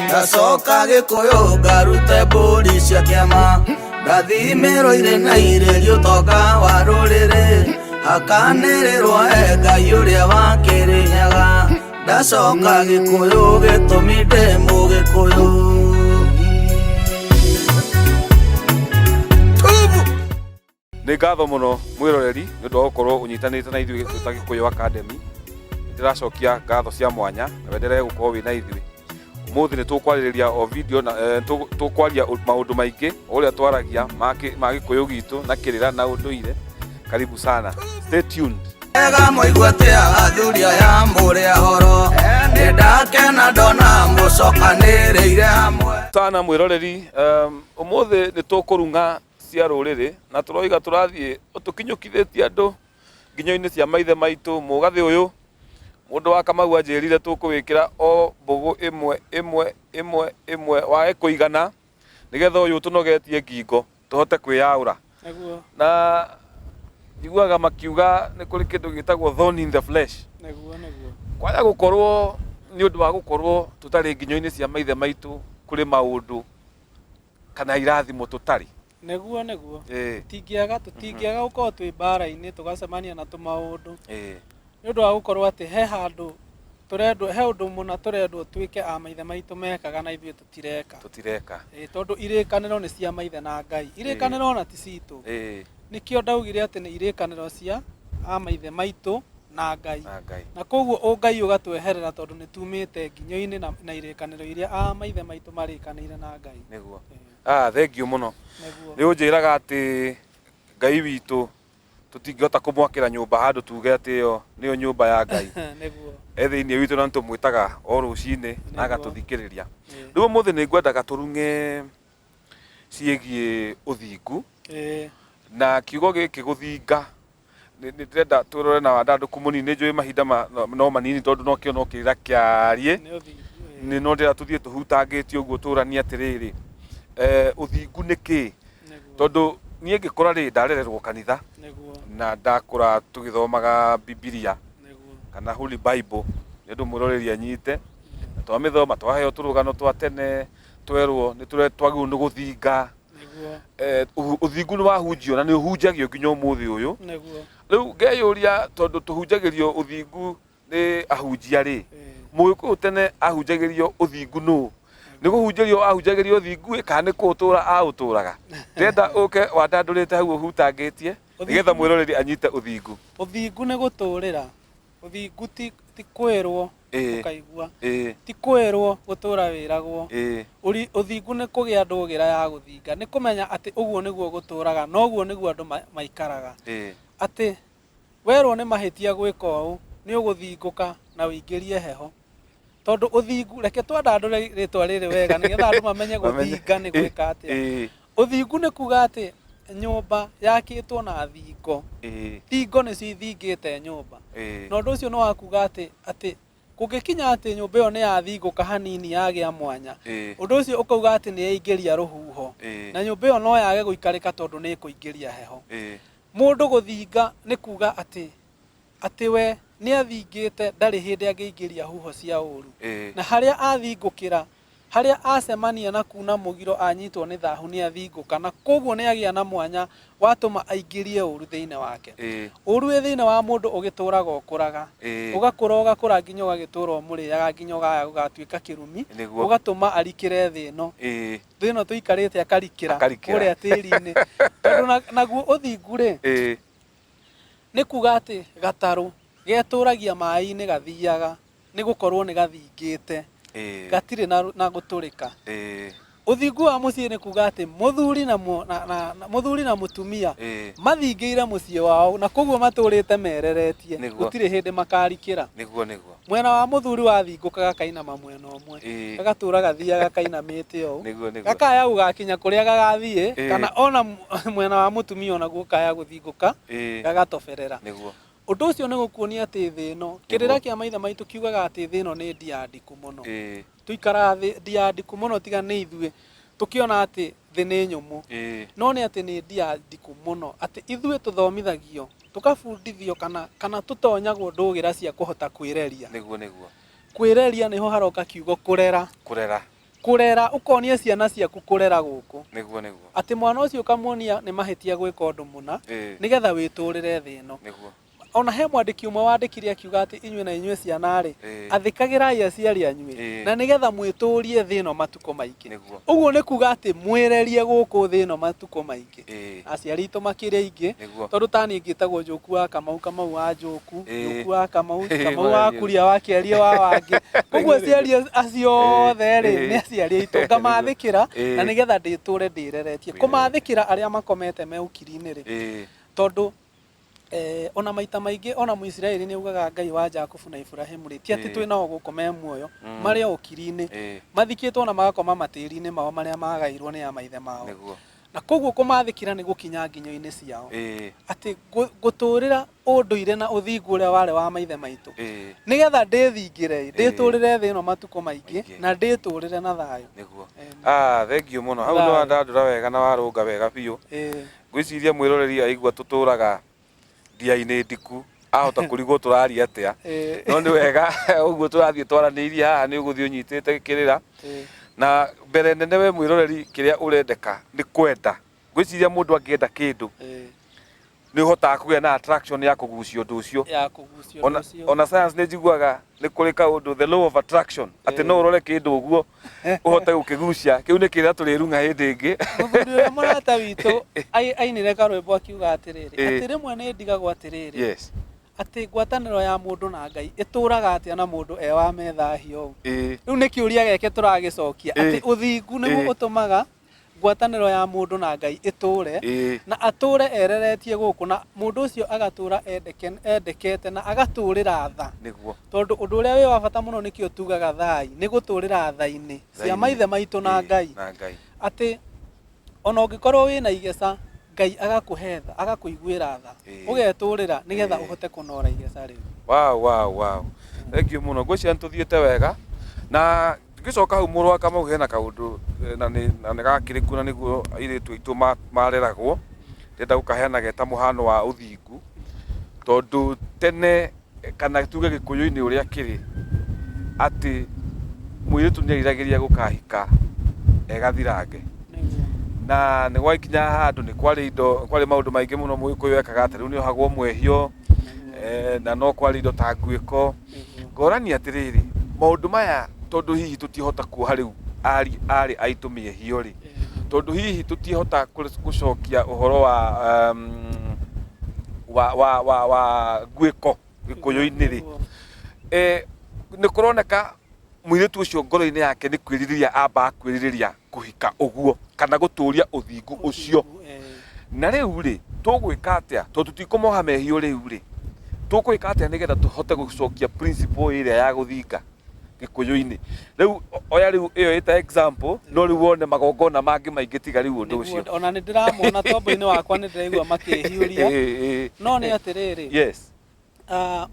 Ndacoka Gĩkũyũ ngarute mbũri cia kĩama, ndathimĩrwo irĩ na irĩrio ũtonga wa rũrĩrĩ, hakanĩrĩrwo he Ngai ũrĩa wa Kĩrĩnyaga. Ndacoka Gĩkũyũ gĩtũmi ndĩ Mũgĩkũyũ. Nĩ ngatho mũno mwĩroreri nĩ ũndũ wa gũkorwo ũnyitanĩte na ithuĩ twĩ ta Gĩkũyũ Academy. Nĩ ndĩracokia ngatho cia mwanya na wenderee gũkorwo wĩ na ithuĩ. Ũmũthĩ nĩ tũkwarĩrĩria o video na tũkwaria maũndũ maingĩ o ũrĩa twaragia ma Gĩkũyũ gitũ na kĩrĩra na ũndũire. Karibu sana. Stay tuned. Ega mũigua atĩa athuri aya mũrĩ ahoro, nĩ ndakena ndona mũcokanĩrĩire hamwe. Sana mwĩroreri, ũmũthĩ nĩ tũkũrung'a cia rũrĩrĩ na tũroiga tũrathiĩ tũkinyũkithĩtie andũ nginyo-inĩ cia maithe maitũ. Mũgathĩ ũyũ mũndũ wa Kamau anjĩrire tũkũwĩkĩra o mbũgũ ĩmwe ĩmwe ĩmwe ĩmwe wage kũigana nĩgetha ũyũ ũtũnogetie ngingo tũhote kwĩyaũra. Nĩguo. Na njiguaga makiuga nĩ kũrĩ kĩndũ gĩtagwo thorn in the flesh. Nĩguo, nĩguo. Kwaga gũkorwo nĩ ũndũ wa gũkorwo tũtarĩ nginyo-inĩ cia maithe maitũ kũrĩ maũndũ kana irathimo tũtarĩ. Nĩguo, nĩguo. Tũtingĩaga gũkorwo twĩ mbara-inĩ tũgacemania na tũmaũndũ. Nĩ ũndũ wa gũkorwo atĩ he handũ tũrendwo, he ũndũ mũna tũrendwo twĩke a maithe maitũ mekaga na ithuĩ tũtireka. Tũtireka. Tondũ irĩkanĩro nĩ cia maithe na Ngai. Irĩkanĩro ona ti citũ. Nĩkĩo ndaugire atĩ nĩ irĩkanĩro cia a maithe maitũ na Ngai. Na Ngai. Na koguo ũngai ũgatweherera tondũ nĩ tumĩte nginyo-inĩ na irĩkanĩro iria a maithe maitũ marĩkanĩire na Ngai. Nĩguo. Thank you mũno. Nĩguo. Nĩ ũnjĩraga atĩ Ngai witũ tũtingĩhota kũmwakĩra nyũmba handũ tuge atĩ ĩyo nĩyo nyũmba ya Ngai. Nĩguo. E thĩinĩ witũ na nĩtũmwĩtaga o rũcinĩ na Nĩguo. agatũthikĩrĩria. Rĩu ũmũthĩ nĩ ngwendaga tũrung'e ciĩgiĩ ũthingu. Na kiugo gĩkĩ gũthinga nĩ ndĩrenda tũrore na wandandũku mũnini. Nĩ njũĩ mahinda no manini tondũ no kĩo no kĩrĩra kĩarie. Nĩ ũthingu, ĩĩ. Nĩ no ndĩrenda tũthiĩ tũhutangĩtie ũguo tũranie atĩrĩrĩ, ũthingu nĩ kĩ? Nĩguo. Tondũ niĩ ngĩkũra rĩ, ndarererwo kanitha. Nĩguo. Na ndakũra tũgĩthomaga Bibilia. Nĩguo. Kana Holy Bible, nĩ ũndũ mwĩroreri anyite. Na twamĩthoma, twaheo tũrũgano twa tene, twerwo nĩ twagĩrĩirwo nĩ gũthinga. Nĩguo. Ũthingu nĩ wahunjio na nĩ ũhunjagio nginya ũmũthĩ ũyũ. Nĩguo. Rĩu ngeyũria tondũ tũhunjagĩrio ũthingu nĩ ahunjia rĩ, Mũgĩkũyũ tene ahunjagĩrio ũthingu nũ? Nĩ kũhunjĩrio ahunjagĩrio ũthingu ĩ, kana nĩ kũũtũra aũtũraga? Ndĩrenda ũke wandandũrĩte hau ũhutangĩtie nĩgetha mwĩroreri anyite ũthingu. Ũthingu nĩ gũtũrĩra. Ũthingu ti kwĩrwo ũkaigua. Ti kwĩrwo gũtũra wĩragwo. Ũthingu nĩ kũgĩa ndũgĩra ya gũthinga. Nĩ kũmenya atĩ ũguo nĩguo gũtũraga na ũguo nĩguo andũ maikaraga. Atĩ werwo nĩ mahĩtia gwĩka ũũ, nĩ ũgũthingũka na ũingĩrie heho. Tondũ ũthingu, reke twandandũre rĩtwa rĩrĩ wega nĩgetha andũ mamenye gũthinga nĩ gwĩka atĩa. Ũthingu nĩ kuga atĩ nyũmba yakĩtwo na thingo. Thingo nĩcio ithingĩte nyũmba. Na ũndũ ũcio nĩ wa kuga atĩ kũngĩkinya atĩ nyũmba ĩyo nĩ yathingũka hanini yagĩa mwanya, ũndũ ũcio ũkauga atĩ nĩ yaingĩria rũhuho. Na nyũmba ĩyo no yage gũikarĩka tondũ nĩ ĩkũingĩria heho. Mũndũ gũthinga nĩ kuga atĩ we nĩ athingĩte ndarĩ hĩndĩ angĩingĩria huho cia ũru. Na harĩa athingũkĩra, harĩa acemania na kuna mũgiro anyitwo nĩ thahu nĩ athingũka, na koguo nĩ agĩa na mwanya watũma aingĩrie ũru thĩinĩ wake. Ũru wĩ thĩinĩ wa mũndũ ũgĩtũraga ũkũraga. Ũgakũra ũgakũra nginya ũgagĩtũra ũmũrĩaga nginya ũgaya gũgatuĩka kĩrumi. Nĩguo. Ũgatũma arikĩre thĩ ĩno. Thĩ ĩno tũikarĩte akarikĩra Akarikĩra. kũrĩa tĩri-inĩ. Tondũ naguo ũthingu rĩ, nĩ kuga atĩ gatarũ getũragia maĩ-inĩ gathiaga nĩ gũkorwo nĩ gathingĩte. Gatirĩ na gũtũrĩka. Ũthingu wa mũciĩ nĩ kuga atĩ mũthuri na mũthuri na mũtumia mathingĩire mũciĩ wao na koguo matũrĩte mereretie. Nĩguo. Gũtirĩ hĩndĩ makarikĩra. Nĩguo, nĩguo. Mwena wa mũthuri wathingũka gakainama mwena ũmwe. Gagatũra gathiaga kainamĩte ũũ. Nĩguo, nĩguo. Gakaya gũgakinya kũrĩa gagathiĩ, kana ona mwena wa mũtumia onaguo ũkaya gũthingũka, gagatoberera. Nĩguo. Ũndũ ũcio nĩ gũkuonia atĩ thĩ ĩno, kĩrĩra kĩa maithe maitũ kiugaga atĩ thĩ ĩno nĩ ndiandiku mũno. Tũikaraga thĩ ndiandiku mũno tiga nĩ ithuĩ. Tũkĩona atĩ thĩ nĩ nyũmũ. No nĩ atĩ nĩ ndia ndiku mũno atĩ ithuĩ tũthomithagio tũkabundithio kana kana tũtonyagwo ndũgĩra cia kũhota kwĩreria. Nĩguo nĩguo. Kwĩreria nĩho haroka kiugo kũrera. Kũrera. Kũrera ũkonia ciana ciaku kũrera gũkũ. Nĩguo nĩguo. Atĩ mwana ũcio ũkamuonia nĩ mahĩtia gwĩka ũndũ mũna nĩgetha wĩtũrĩre thĩ ĩno. Nĩguo. Ona he mwandĩki ũmwe wandĩkire akiuga atĩ inyuĩ na inyuĩ ciana rĩ, athĩkagĩrai aciari anyu na nĩgetha mwĩtũrie thĩ ĩno matukũ maingĩ. Ũguo nĩ kuga atĩ mwĩrerie gũkũ thĩ ĩno matukũ maingĩ. Aciari aitũ makĩrĩ aingĩ, tondũ ta niĩ ngĩtagwo Njoku wa Kamau, Kamau wa Njoku, Njoku wa Kamau, Kamau wa Kuria wa Kĩarie wa Wangĩ. Ũguo aciari acio othe rĩ, nĩ aciari aitũ. Ngamathĩkĩra na nĩgetha ndĩtũre ndĩreretie. Kũmathĩkĩra arĩa makomete me ũkiri-inĩ rĩ, tondũ ona maita maingĩ ona Mũisiraeli nĩ augaga Ngai wa Jakubu na Iburahimu rĩ, ti atĩ twĩ nao gũkũ me muoyo, marĩ o ũkiri-inĩ, mathikĩtwo na magakoma matĩri-inĩ mao marĩa magairwo nĩ a maithe mao. Na koguo kũmathĩkĩra nĩ gũkinya nginyo-inĩ ciao. Atĩ ngũtũrĩra ũndũire na ũthingu ũrĩa warĩ wa maithe maitũ. Nĩgetha ndĩthingĩre, ndĩtũrĩre thĩ ĩno matukũ maingĩ, na ndĩtũrĩre na thayũ. Nĩguo. Ah, thengiũ mũno. Hau nĩ wandandũra wega na warũnga wega biũ. Ngwĩciria mwĩroreri aigua tũtũraga ndia-inĩ ndiku ahota kũrigwo tũraria atĩa. No nĩ wega ũguo tũrathiĩ twaranĩirie haha nĩ ũgũthiĩ ũnyitĩte kĩrĩra. Na mbere nene we mwĩroreri kĩrĩa ũrendeka nĩ kwenda. Ngwĩciria mũndũ angĩenda kĩndũ nĩ ũhotaga kũgĩa na attraction ya kũgucia ũndũ ũcio. Ya kũgucia ũndũ ũcio. Ona science nĩ njiguaga nĩ kũrĩ kaũndũ the law of attraction atĩ no ũrore kĩndũ ũguo ũhote gũkĩgucia. Kĩu nĩ kĩrĩa tũrĩrung'a hĩndĩ ĩngĩ. Mũthuri ũrĩa mũrata witũ ainire karwĩmbo akiuga atĩrĩrĩ, atĩ rĩmwe nĩ ndigagwo atĩrĩrĩ, atĩ ngwatanĩro ya mũndũ na Ngai ĩtũraga atĩa na mũndũ e wa methahio ũũ. Rĩu nĩ kĩũria gĩake tũragĩcokia, atĩ ũthingu nĩguo ũtũmaga ngwatanĩro ya mũndũ na Ngai ĩtũre, na atũre ereretie gũkũ, na mũndũ ũcio agatũra endekete na agatũrĩra tha. Nĩguo. Tondũ ũndũ ũrĩa wĩ wa bata mũno nĩkĩo tugaga thai, nĩ gũtũrĩra tha-inĩ cia maithe maitũ na Ngai. Na Ngai. Atĩ ona ũngĩkorwo wĩna igeca, Ngai agakũhe tha, agakũiguĩra tha, ũgetũrĩra nĩgetha ũhote kũnora igeca rĩu. Wow, wow, wow. Thank you mũno. Ngwĩciria nĩ tũthiĩte wega. Na ngĩcoka hau mũrũ wa Kamau hena kaũndũ na nĩ na nĩ gakĩrĩku na nĩguo airĩtu aitũ mareragwo. Ndĩrenda gũkaheana ge ta mũhano wa ũthingu. Tondũ tene kana tuge gĩkũyũ-inĩ ũrĩa kĩrĩ atĩ mũirĩtu nĩ eriragĩria gũkahika e gathirange. Na nĩ gwakinya handũ nĩ kwarĩ indo kwarĩ maũndũ maingĩ mũno mũgĩkũyũ ekaga ta rĩu nĩ ohagwo mwehio na no kwarĩ indo ta nguĩko. Ngorania atĩrĩrĩ, maũndũ maya tondũ hihi tũtihota kuoha rĩu arĩ aitũ mĩehio rĩ, tondũ hihi tũtihota gũcokia ũhoro wa wa wa wa nguĩko gĩkũyũ-inĩ rĩ, nĩ kũroneka mũirĩtu ũcio ngoro-inĩ yake nĩ kwĩrirĩria ambaga kwĩrirĩria kũhika ũguo kana gũtũria ũthingu ũcio. Na rĩu rĩ, tũgwĩka atĩa tondũ tũtikũmoha mehio rĩu rĩ, tũgwĩka atĩa nĩgetha tũhote gũcokia principle ĩrĩa ya gũthinga gĩkũyũ-inĩ? Rĩu oya rĩu ĩyo ĩta example, no rĩu wone magongona mangĩ maingĩ tiga rĩu ũndũ ũcio. Ona nĩ ndĩramona tombo-inĩ wakwa nĩ ndĩraigua makĩhiũria. No nĩ atĩrĩrĩ, Yes.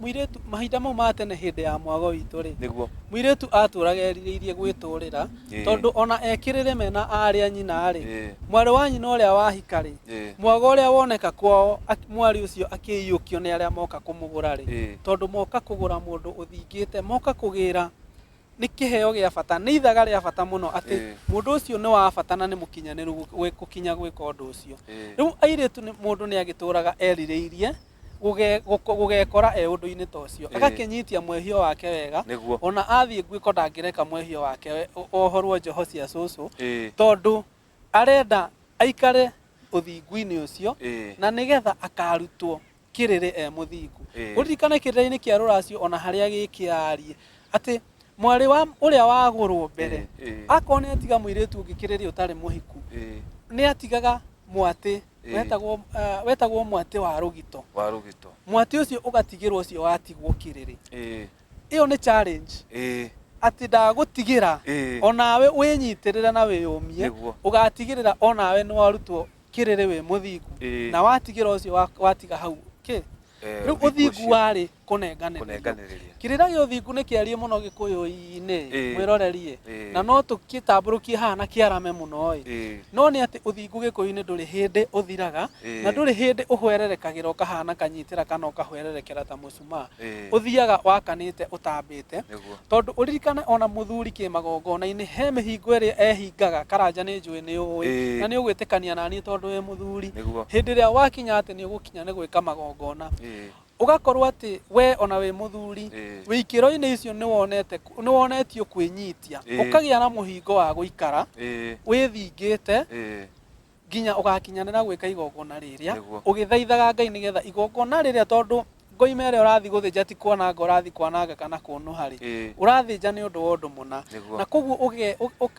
Mũirĩtu mahinda mau ma tene hĩndĩ ya mwago witũ rĩ, Nĩguo. mũirĩtu atũraga erirĩirie gwĩtũrĩra, tondũ ona ekĩrĩre mena arĩ a nyina rĩ, mwarĩ wa nyina ũrĩa wahika rĩ, mwago ũrĩa woneka kwao mwarĩ ũcio akĩiyũkio nĩ arĩa moka kũmũgũra rĩ, tondũ moka kũgũra mũndũ ũthingĩte, moka kũgĩra nĩ kĩheo gĩa bata, nĩ ithaga rĩa bata mũno atĩ mũndũ ũcio nĩ wa bata na nĩ mũkinyanĩru gũkinya gwĩka ũndũ ũcio. Rĩu airĩtu mũndũ nĩ agĩtũraga erirĩirie gũgekora e ũndũ-inĩ ta ũcio, agakĩnyitia mwehio wake wega, ona athiĩ nguĩko ndangĩreka mwehio wake ohorwo njoho cia cũcũ, tondũ arenda aikare ũthingu-inĩ ũcio, na nĩgetha akarutwo kĩrĩrĩ e mũthingu. Ũririkane kĩrĩrĩ-inĩ kĩa rũracio ona harĩa gĩkĩarie atĩ mwarĩ wa ũrĩa wagũrwo mbere, akorwo nĩ atiga mũirĩtu ũngĩ kĩrĩrĩ ũtarĩ mũhiku, nĩ atigaga mwatĩ wetagwo mwatĩ wa rũgito. Wa rũgito. Mwatĩ ũcio ũgatigĩrwo ũcio watigwo kĩrĩrĩ. Ĩyo nĩ challenge. Atĩ ndagũtigĩra onawe wĩnyitĩrĩre na wĩyũmie, ũgatigĩrĩra onawe nĩ warutwo kĩrĩrĩ wĩ mũthingu, na watigĩra ũcio watiga hau kĩ. Rĩu ũthingu warĩ kũnenganĩrĩria. Kĩrĩra gĩa ũthingu nĩ kĩariĩ mũno gĩkũyũ-inĩ mwĩrorerie na no tũkĩtambũrũkie haha na kĩarame mũno ĩ. No nĩ atĩ ũthingu gĩkũyũ-inĩ ndũrĩ hĩndĩ ũthiraga na ndũrĩ hĩndĩ ũhwererekagĩra ũkahana kanyitĩra kana ũkahwererekera ta mũcumaa. Ũthiaga wakanĩte ũtambĩte. Tondũ ũririkane ona mũthuri kĩmagongona-inĩ he mĩhingo ĩrĩa ehingaga Karanja nĩ njũĩ nĩ ũĩ na nĩ ũgwĩtĩkania naniĩ tondũ wĩ mũthuri. Hĩndĩ ĩrĩa wakinya atĩ nĩ ũgũkinya nĩ gwĩka magongona ũgakorwo atĩ we ona wĩ mũthuri wĩ ikĩro-inĩ icio nĩ wonete nĩ wonetio kwĩnyitia ũkagĩa na mũhingo wa gũikara wĩthingĩte nginya ũgakinyanĩra gwĩka igongona rĩrĩa ũgĩthaithaga Ngai nĩgetha igongona rĩrĩa tondũ ngoima ĩrĩa ũrathiĩ gũthĩnja ti kwananga ũrathiĩ kwananga kana kũnũha rĩ ũrathĩnja nĩ ũndũ wa ũndũ mũna. Na koguo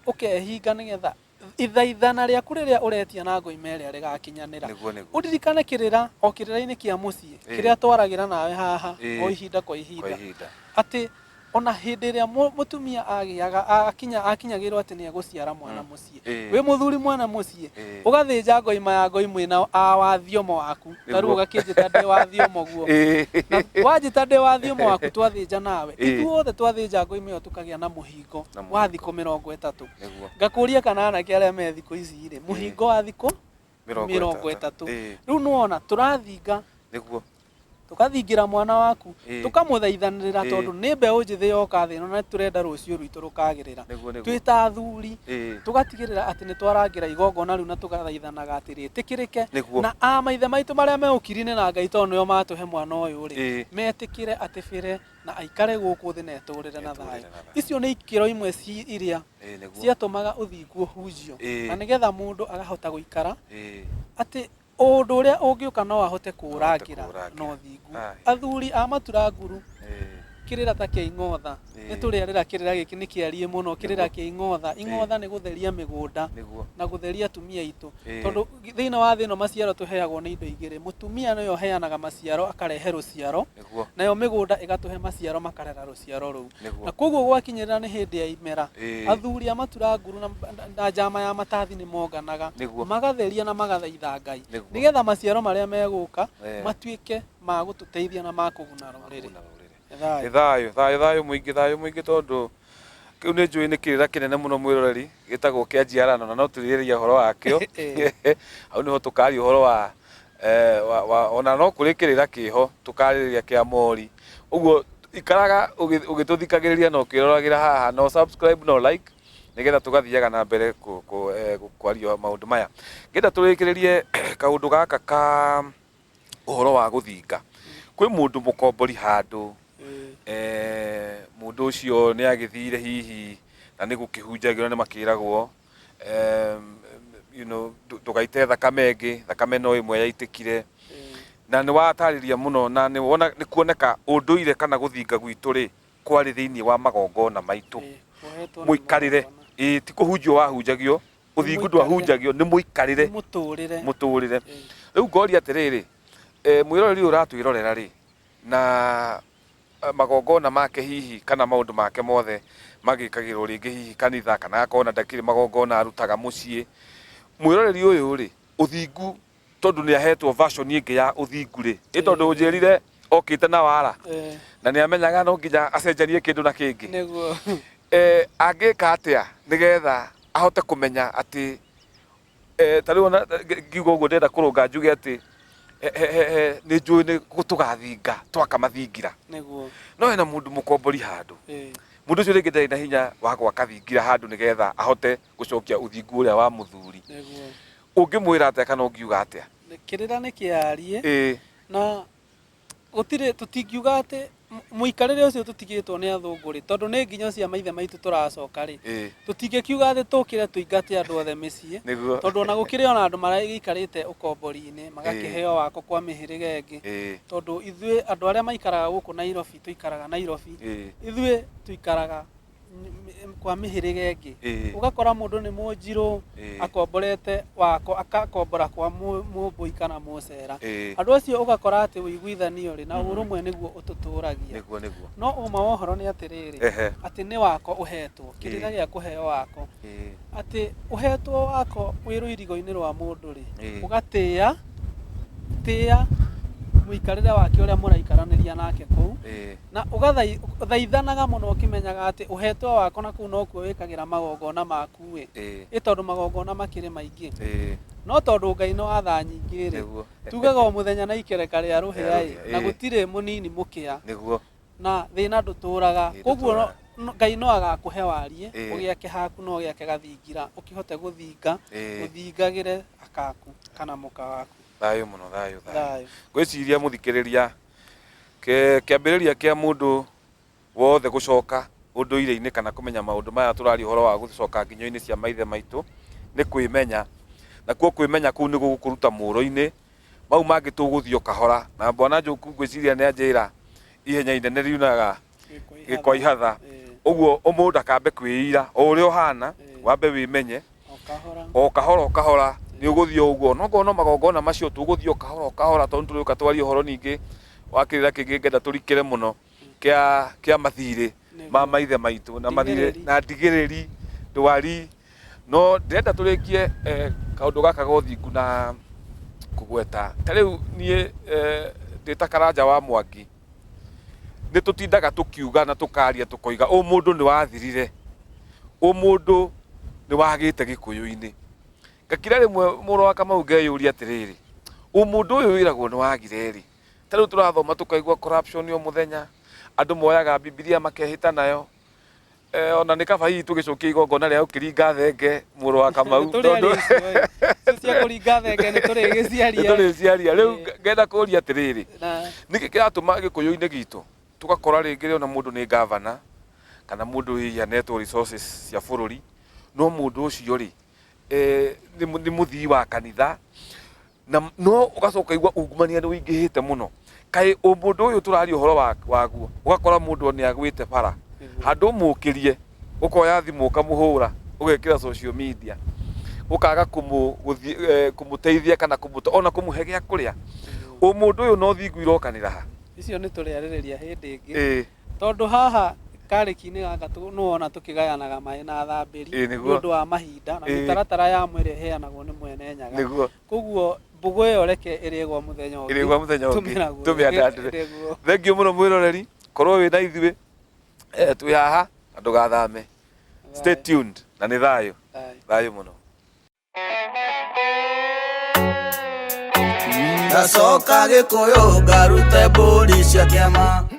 ũkehinga nĩgetha ithaithana rĩaku rĩrĩa ũretia na ngoima ĩrĩa rĩgakinyanĩra. Ũririkane kĩrĩra o kĩrĩra-inĩ kĩa mũciĩ kĩrĩa twaragĩra nawe haha o ihinda kwa ihinda atĩ ona hĩndĩ ĩrĩa mũtumia agĩaga akinya akinyagĩrwo atĩ nĩ egũciara mwana mũciĩ wĩ mũthuri mwana mũciĩ ũgathĩnja ngoima ya ngoi mwĩna a wa thiomo waku ta rĩu ũgakĩnjĩta ndĩ wa thiomo guo na wanjĩta ndĩ wa thiomo waku twathĩnja nawe ithuothe twathĩnja ngoima ĩyo tũkagĩa na mũhingo wa thikũ 30. Ngakũria kana anake arĩa me thikũ ici rĩ mũhingo wa thikũ 30. Rĩu nĩwona tũrathinga tũkathingĩra mwana waku tũkamũthaithanĩrĩra tondũ nĩ mbeũ njĩthĩ yoka thĩ ĩno na tũrenda rũciũ rwitũ rũkagĩrĩra. Twĩ ta athuri tũgatigĩrĩra atĩ nĩ twarangĩra igongona rĩu na tũgathaithanaga atĩ rĩtĩkĩrĩke na a maithe maitũ marĩa me ũkiri-inĩ na Ngai tondũ nĩo matũhe mwana ũyũ rĩ metĩkĩre atĩbĩre na aikare gũkũ thĩ na etũrĩre na thayũ. Icio nĩ ikĩro imwe ci iria ciatũmaga ũthingu ũhunjio na nĩgetha mũndũ akahota gũikara atĩ ũndũ ũrĩa ũngĩũka no ahote kũũrangĩra na ũthingu. Athuri a maturanguru kĩrĩra ta kĩa ing'otha nĩ tũrĩarĩra kĩrĩra gĩkĩ nĩ kĩariĩ mũno kĩrĩra kĩa ing'otha. Ing'otha nĩ gũtheria mĩgũnda na gũtheria atumia aitũ tondũ thĩinĩ wa thĩ ĩno maciaro tũheagwo nĩ indo igĩrĩ. Mũtumia nĩwe ũheanaga maciaro akarehe rũciaro nayo mĩgũnda ĩgatũhe maciaro makarera rũciaro rũu. Na koguo gwakinyĩrĩra nĩ hĩndĩ ya imera athuri a maturanguru na njama ya matathi nĩ monganaga magatheria na magathaitha Ngai nĩgetha maciaro marĩa megũka matuĩke ma gũtũteithia na ma kũguna rũrĩrĩ. Nĩ thayũ thayũ thayũ mũingĩ thayũ mũingĩ tondũ kĩu nĩ njũĩ nĩ kĩrĩra kĩnene mũno mwĩroreri gĩtagwo kĩa njiarano na no tũrĩrĩria ũhoro wakĩo. Hau nĩho tũkaria ũhoro wa ona no kũrĩ kĩrĩra kĩho tũkarĩrĩria kĩa mori. Ũguo ikaraga ũgĩtũthikagĩrĩria na ũkĩroragĩra haha no subscribe no like nĩgetha tũgathiaga na mbere kwaria maũndũ maya. Ngĩenda tũrĩkĩrĩrie kaũndũ gaka ka ũhoro wa gũthinga. Kwĩ mũndũ mũkombori handũ mũndũ ũcio nĩ agĩthire hihi na nĩ gũkĩhunjagio na nĩ makĩragwo you know ndũgaite thakame ĩngĩ, thakame no ĩmwe yaitĩkire. Na nĩ watarĩria mũno na nĩ wona nĩ kuoneka ũndũire kana gũthinga gwitũ rĩ kwarĩ thĩinĩ wa magongona maitũ. Mũikarĩre ĩĩ ti kũhunjio wahunjagio, ũthingu ndwahunjagio nĩ mũikarĩre mũtũrĩre. Rĩu ngoria atĩrĩrĩ mwĩroreri ũyũ ũratwĩrorera rĩ na magongona make hihi kana maũndũ make mothe magĩkagĩrwo rĩngĩ hihi kanitha kana agakorwo na ndakĩrĩ magongona arutaga mũciĩ. Mwĩroreri ũyũ rĩ ũthingu tondũ nĩ ahetwo version ĩngĩ ya ũthingu rĩ ĩ tondũ ũnjĩrire okĩte na wara na nĩ amenyaga no nginya acenjanie kĩndũ na kĩngĩ. Angĩka atĩa nĩgetha ahote kũmenya atĩ ta rĩu ona ngiuga ũguo ndĩrenda kũrũnga njuge atĩ nĩ njũĩ nĩ tũgathinga twaka mathingira. No hena mũndũ mũkombori handũ. Mũndũ ũcio rĩngĩ ndarĩ na hinya wa gwaka thingira handũ nĩgetha ahote gũcokia ũthingu ũrĩa wa mũthuri. Ũngĩmwĩra atĩa kana ũngiuga atĩa? Kĩrĩra nĩ kĩarie na gũtirĩ tũtingiuga atĩ mũikarĩre ũcio tũtigĩtwo nĩ athũngũ rĩ tondũ nĩ nginyo cia maithe maitũ tũracoka rĩ tũtingĩkiuga atĩ tũkĩre tũingate andũ othe mĩciĩ tondũ ona gũkĩrĩ ona andũ maragĩikarĩte ũkombori-inĩ magakĩheo wako kwa mĩhĩrĩga ĩngĩ tondũ ithuĩ andũ arĩa maikaraga gũkũ Nairobi tũikaraga Nairobi ithuĩ tũikaraga kwa mĩhĩrĩga ĩngĩ. Ũgakora mũndũ nĩ mũnjirũ akomborete wako akakombora kwa mũmbũi kana mũcera. Andũ acio ũgakora atĩ ũiguithanio rĩ na ũrũmwe nĩguo ũtũtũragia. No ũma wa ũhoro nĩ atĩrĩrĩ atĩ nĩ wako ũhetwo kĩrĩra gĩa kũheo wako atĩ ũhetwo wako wĩ rũirigo-inĩ rwa mũndũ rĩ ũgatĩĩa tĩĩa Mũikarĩre wake ũrĩa mũraikaranĩria nake kũu. Na ũgathaithanaga mũno ũkĩmenyaga atĩ ũhetwo wako na kũu nokuo wĩkagĩra magongona maku ĩ. Ĩ tondũ magongona makĩrĩ maingĩ. No tondũ Ngai nĩ wa tha nyingĩ rĩ, tugaga o mũthenya na ikereka rĩa rũhĩa ĩ, na gũtirĩ mũnini mũkĩa. Na thĩna ndũtũraga. Koguo Ngai no agakũhe wariĩ, ũgĩake haku na ũgĩake gathingira, ũkĩhote gũthinga, ũthingagĩre akaku kana mũka waku. Thayũ mũno, thayũ, thayũ. Ngwĩciria mũthikĩrĩria, kĩambĩrĩria kĩa mũndũ wothe gũcoka ũndũire-inĩ kana kũmenya maũndũ maya tũraria ũhoro wa gũcoka nginyo-inĩ cia maithe maitũ nĩ kwĩmenya. Nakuo kwĩmenya kũu nĩ gũgũkũruta mũro-inĩ, mau mangĩ tũgũthiĩ o kahora. Na Bwana Njoku ngwĩciria nĩ anjĩra ihenya inene riunaga gĩkwa ihatha. Ũguo mũndũ akambe kwĩira o ũrĩa ũhana, wambe wĩmenye o kahora o kahora nĩ ũgũthiĩ o ũguo. No okorwo no magongona macio tũgũthiĩ o kahora o kahora tondũ tũrĩũka twarie ũhoro ningĩ wa kĩrĩra kĩngĩ ngenda tũrikĩre mũno kĩa kĩa mathirĩ ma maithe maitũ na mathirĩ na ndigĩrĩri ndwari. No ndĩrenda tũrĩkie kaũndũ gaka ga ũthingu na kũgweta ta rĩu niĩ ndĩ ta Karanja wa Mwangi nĩ tũtindaga tũkiuga na tũkaria tũkoiga ũmũndũ nĩ wathirire, ũmũndũ nĩ wagĩte gĩkũyũ-inĩ. Ngakira rĩmwe mũrũ wa Kamau ngeyũria atĩrĩrĩ, ũmũndũ ũyũ wĩragwo nĩ wagire rĩ, ta rĩu tũrathoma tũkaigua corruption o mũthenya, andũ moyaga Bibilia makehĩta nayo, ona nĩ kaba hihi tũgĩcokia igongona rĩa gũkĩringa thenge mũrũ wa Kamau. Tondũ cia kũringa thenge nĩ tũrĩgĩciaria. Nĩ tũrĩciaria. Rĩu ngenda kũria atĩrĩrĩ, nĩkĩ kĩratũma gĩkũyũ-inĩ gitũ tũgakora rĩngĩ ona mũndũ nĩ gavana kana mũndũ hihi anetwo resources cia bũrũri, no mũndũ ũcio rĩ nĩ mũthii wa kanitha, na no ũgacoka ũkaigua ungumania nĩ ũingĩhĩte mũno. Kaĩ ũmũndũ ũyũ tũraria ũhoro waguo, ũgakora mũndũ nĩ agwĩte bara, handũ ũmũkĩrie, ũkoya thimũ ũkamũhũra, ũgekĩra social media, ũkaga kũmũteithia kana ona kũmũhe gĩa kũrĩa. Ũmũndũ ũyũ na ũthingu irokanĩra ha? Icio nĩ tũrĩarĩrĩria hĩndĩ ĩngĩ. Tondũ haha karĩki-inĩ gaka nĩwona tũkĩgayanaga maĩ na thambĩri nĩ ũndũ wa mahinda na mĩtaratara ya ĩrĩa ĩheanagwo nĩ mwene Nyaga. Koguo mbũgũ ĩyo reke ĩrĩgwo mũthenya ũngĩ. Ĩrĩgwo mũthenya ũngĩ. Tũmĩandandũre. Thengiũ mũno mwĩroreri, korwo wĩ na ithuĩ twĩ haha na ndũgathame. Stay tuned na nĩ thayũ. Thayũ mũno. Ndacoka Gĩkũyũ ngarute mbũri cia kĩama.